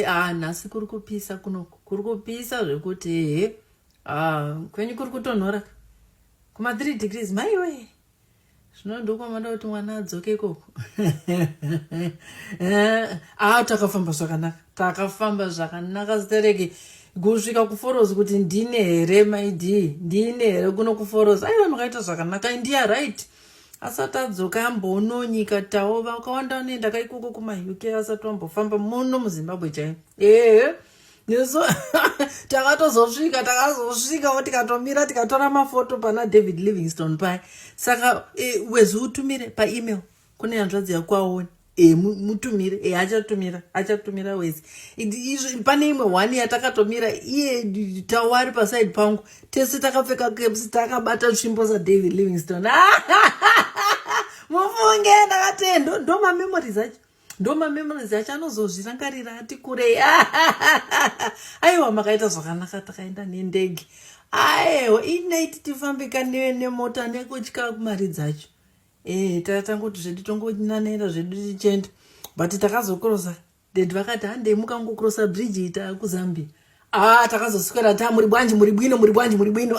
Ah, nhasi kuri kupisa kunoku, kuri kupisa zvekuti ehe. Ah, kwenyu kuri kutonhora kuma 3 degrees maiwe. Zvino ndokwamada kuti mwana adzoke ikoko. Eh, ah, takafamba zvakanaka, takafamba zvakanaka zitereki kusvika kuforozi kuti ndine here maidii, ndine here kuno kuforozi. Aiwa, makaita zvakanaka, ndiya right. Asati adzoka ambononyika tawo vakawanda vanoenda kaikoko kumaUK asati vambofamba muno muZimbabwe chaiyo. Ehe, nesu takatozosvika, takazosvikawo tikatomira tikatora mafoto pana David Livingstone paya. Saka e, wezi utumire paemail kune hanzvadzi yako aone. E, mutumire e, achatumira, achatumira wezi. Pane imwe one yatakatomira iye tawari paside pangu, tese takapfeka caps, takabata tsvimbo saDavid Livingstone. Mufunge ndakati ndo mamemories acho, ndo mamemories acho anozozvirangarira ati kurei. Aiwa, makaita zvakanaka. Takaenda nendege. Aiwa, inaiti tifambika nemota nekutya mari dzacho. E, tatangoti zvedu tongonanera zvedu tichienda, but takazokrosa. Daddy vakati, "Handei, mukangokrosa bridge ita kuZambia." Ah, takazoswera ta muri bwanji, muri bwino, muri bwanji, muri bwino.